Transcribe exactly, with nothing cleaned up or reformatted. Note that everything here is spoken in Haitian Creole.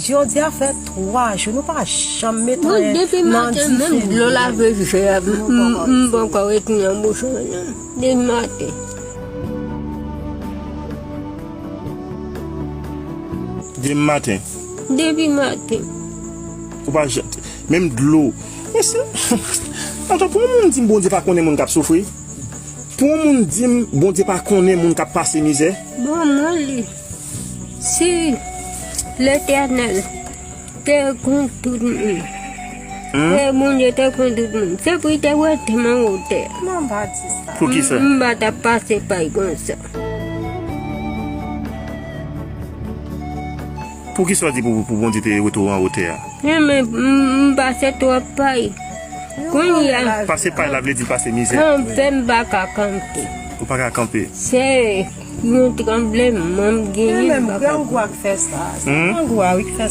Jodi a fè twa jou, nou pa janm met anyen nan dife. Mwen, depi maten, menm dlo lave vè a, m, m, m poko retounen nan bouch mwen, non. Depi maten. Depi maten? Depi maten. Ou pa janm, menm dlo. Mesye, atann, pou yon moun di m Bondye pa konnen moun k ap soufri? Pou yon moun di m Bondye pa konnen moun k ap pase mizè? Bon, mwen li. Si Letènèl te konn tout moun, hmm? Si Bondye te konn tout moun, se pou li te wete m anwo tè. Non, pa di sa. Poukisa? M, m pa t ap pase pay konsa. Poukisa w di pou, pou Bondye te wete w anwo tè a? Men, men, m, m pase twòp pay. Kounye a, pase pay la vle di pase mizè. Kanpe, m pa ka kanpe. Ou pa ka kanpe? Se yon tranbleman m genyen, m pa ka kanpe. Grangou a k fè sa. Hmm? Grangou a wi k fè